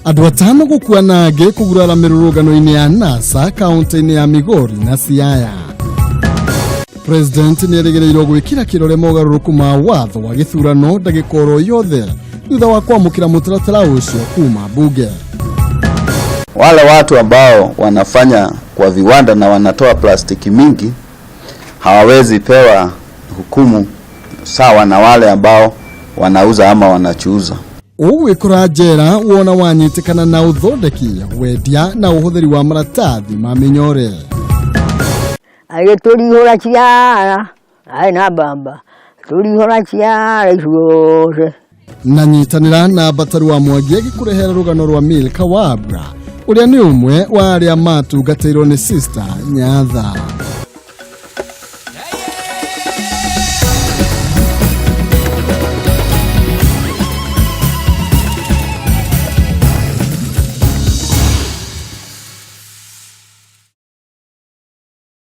Andũ atano gũkua na angĩ kũgurara mĩrũrũngano-inĩ ya NASA kaunti-inĩ ya Migori na Siaya. President nĩerĩgĩrĩirwo gwĩkĩra kĩrore mogarũrũku ma watho wa gĩthurano ndagĩka oro yothe thutha wa kwamũkĩra mũtaratara ũcio kuma bunge. Wale watu ambao wanafanya kwa viwanda na wanatoa plastiki mingi hawawezi pewa hukumu sawa na wale ambao wanauza ama wanachuuza. Ũgwĩkora njera wona wanyitĩkana na ũthondeki, wendia na ũhũthĩri wa maratathi ma mĩnyore. Agĩtũrihũra ciara arĩ na mbamba tũrihũra ciara ithuothe. Na nyitanĩra na Bataru wa Mwangi agĩkũrehera rũgano rwa Milka Wabra ũrĩa nĩ ũmwe wa arĩa matungatĩirwo nĩ Sister Nyatha.